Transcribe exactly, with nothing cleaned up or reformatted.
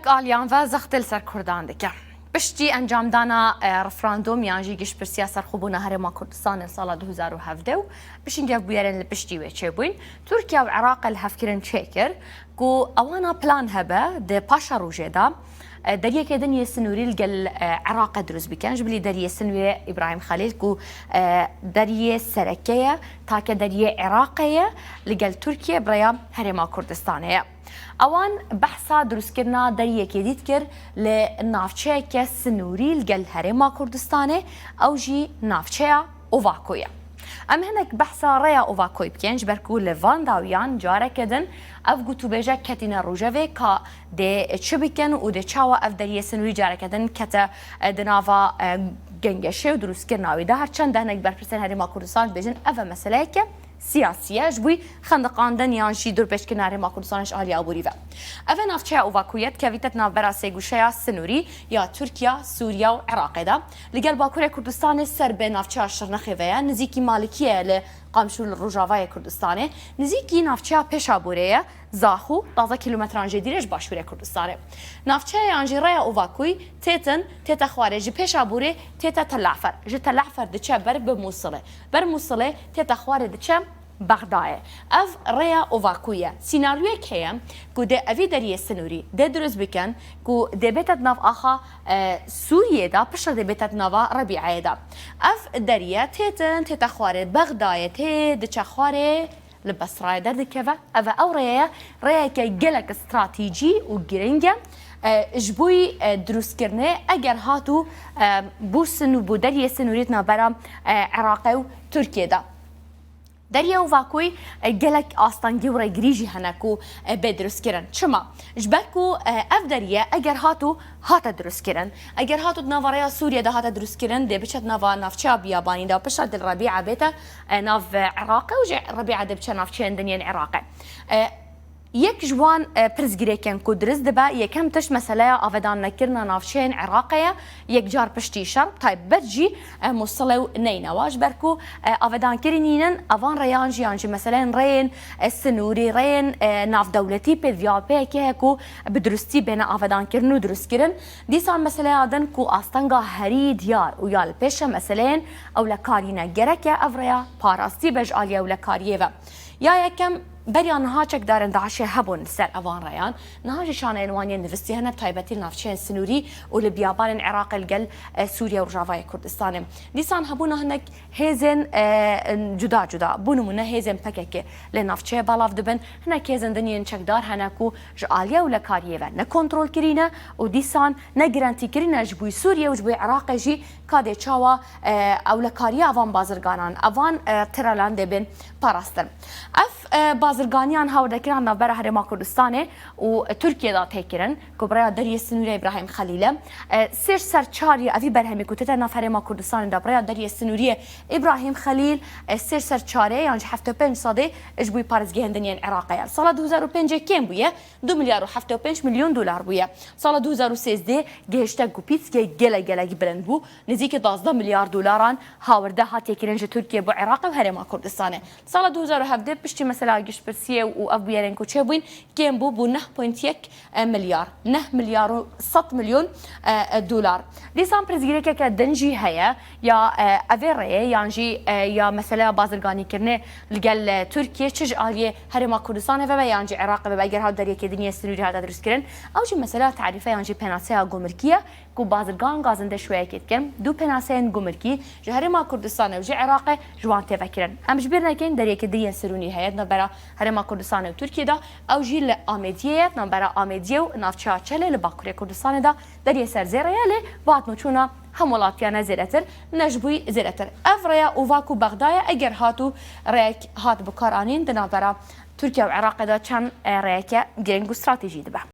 Aliyan ve zextê li ser Kurdan dike. Piştî encamdana, e, referandûm yan jî giştpirsiya serxwebûna Herêma Kurdistanê li sala du hezar û hevdeh û pişingî ev bûyerên li piştî wê çêbûyn, Tirkiye û Iraqê li hevkirin çêkir ku ewana plan hebe di paşerojê de, e, deriyekê din yê sinûrî li gel, e, Iraqê dirust bikin. Ji bilî deriyê sinûrê Îbrahîm Xelîl ku, e, deriyê sereke ye, take deriyê Iraqê ye, li gel Tirkiye bi rêya Herêma Kurdistanê ye. Ewan behsa dirustkirina deriyekê dî dikir li navçeyeke sinûrî li gel Herêma Kurdistanê, ew jî navçeya Ovako ye. Em hinek behsa rêya Ovakoyê bikin, ji ber ku li van dawiyan careke din ev gotûbêje ketîne rojevê ka dê çi bikin û dê çawa ev deriyê sinûrî careke din kete, e, di nava, e, gengeşê û dirustkirina wî de. Her çend de hinek berpirsên Herêma Kurdistan dibêjin ev e meseleyeke siyasî ye, ji bo xendiqandin yan jî dorpêçkirina Herêma Kurdistanê ji aliya aborî ve. Ev e navçeya Ovakoyê ye, dikevîte di navbera sêgoşeya sinûrî ya Tirkiye, Sûriye û Iraqê de. Li gel Bakurê Kurdistanê ser bi navçeya Şirnexê ve ye, nizîkî Malikiye ye li Qamşû li rojavayê Kurdistanê, nizîkî navçeya Pêşaborê ye, Zaxû, taze kîlometran jêdî re ji başûrê Kurdistanê. Navçeya yan jî rêya Ovakoyê têtin, tête xwarê ji Pêşaborê tête Telafer. Ji Telafer diçe ber bi Mûsilê. Ber Mûsilê tête xwarê diçe Bexdayê. Ev rêya Ovakoyê ye. Sînaryoyek heye ku dê evî deriyê sinûrî dê dirust bikin ku dê bête di nav axa, e, Sûriyê de, piştre dê bête di nava Rebîayê de. Ev deriye têtin, tête xwarê Bexdayê, tê diçe xwarê li Besrayê derdikeve. Ev e ew rêye ye, rêyeke gelek stratejî û giring e, e, ji bo, e, dirustkirinê eger hat û, e, bû sinû-, bû deriyê sinûrî di navbera, e, Iraqê û Tirkiyê de. Deriyê Ovakoyê, e, gelek astengî û rêgirî jî hene ku, e, bê dirustkirin. Çima? Ji ber ku, e, ev deriye eger hat û hate dirustkirin, eger hat û di nava rêya Sûriyê de hate dirustkirin, dê biçe di nava navçeya Biyabanî de, piştre dê li Rebîa bête, e, nav, e, Iraqê û ji Rebîa dê biçe navçeyên din yên Iraqê. E, Yek ji wan, e, pirsgirêkên ku dirust dibe, yekem tişt meseleya avedan nekirina navçeyên Iraqê ye, yekcar piştî şer, taybet jî, e, Mûsilê û Neynewa, ji ber ku, e, avedankirî nînin, evan rêyan jî yan jî meseleyên rêyên, e, sinûrî, rêyên, e, navdewletî pêdiviya pêkê heye ku bi dirustî bêne avedankirin û dirustkirin. Dîsan meseleya din ku astenga herî diyar û ya li pêş e meseleyên ewlekarî ne. Gerek e ev rêya parastî be ji alî ewlekariyê ve. Ya yekem, beriya niha çekdarên DAIŞê hebûn li ser evan rêyan. Niha jî şaneyên wan yên nivistî hene, bi taybetî li navçeyên sinûrî û li biyabanên Iraqê li gel, e, Sûriye û Rojavayê Kurdistanê. Dîsan hebûna hinek hêzên, e, cuda cuda. Bo nimûne hêzên P K K li navçeyê belav dibin. Hinek hêzên din yên çekdar hene ku ji alî ewlekariyê ve ne kontrolkirî ne û dîsan ne garantîkirî ne ji bo Sûriye û ji bo Iraqê jî ka dê çawa, e, ewlekariya evan bazirganan, evan, e, tiralan dê bên parastin. Ev, e, bazirganiyan hawirdekiran navbera Herêma Kurdistanê û Tirkiye de tê kirin, ku bi rêya deriyê sinûrê Îbrahîm Xelîl e. E, sê ji ser çar ya evî berhemî ku tête nav Herêma Kurdistanê de bi rêya deriyê sinûriyê Îbrahîm Xelîl, e, sê ji ser çarê yan ji heftê û pênc sedê ji bo parêzgehên din yên Iraqê ye. Sala du hezar û pêncê kêm bûye, du milyar û heftê û pênc milyon dolar bûye. Sala du hezar û sêzdeh gihişte ku pîtskê gelek gelek bilind bû. Nêzîkî duwazdeh milyar dolaran hawirde hatiye kirin ji Tirkiye bo Iraqê û Herêma Kurdistanê. Sala du hezar û hevdeh piştî mesela giştpirsiyê û ev bûyerên ku çêbûyn kêm bû, bû neh point yek milyar. Neh milyar û sed milyon, e, e, dolar. Dîsan pirsgirêkeke din jî heye. Ya, e, evê rêyê yan jî, e, ya meseleya bazirganîkirinê li gel, e, Tirkiye çi ji aliyê Herêma Kurdistanê ve be yan jî Iraqê ve be, eger hat deriyekê din yê sinûrî hate dirustkirin, ew jî meseleya tarîfe yan jî penaseya gumrikî ye ku bazirgan gazinde şweyekê dikin. Du penaseyên gumrikî ji Herêma Kurdistanê û ji Iraqê ji wan tê vekirin. Em ji bîr nekin deriyekê din yê sinûrî heye di navbera Herêma Kurdistanê û Tirkiye de, ew jî li Amêdiyê ye, di navbera Amêdiyê û navçeya Çelê li Bakurê Kurdistanê de. Deriyê ser zêre ye, lê bi hatnûçûna hemwelatiyane zêdetir, ne ji bo zêdetir. Ev rêya Ovak û Bexdayê eger hat û rêyek hat bikaranîn di navbera Tirkiye û Iraqê de çend, e, rêyeke giring û stratejî dibe.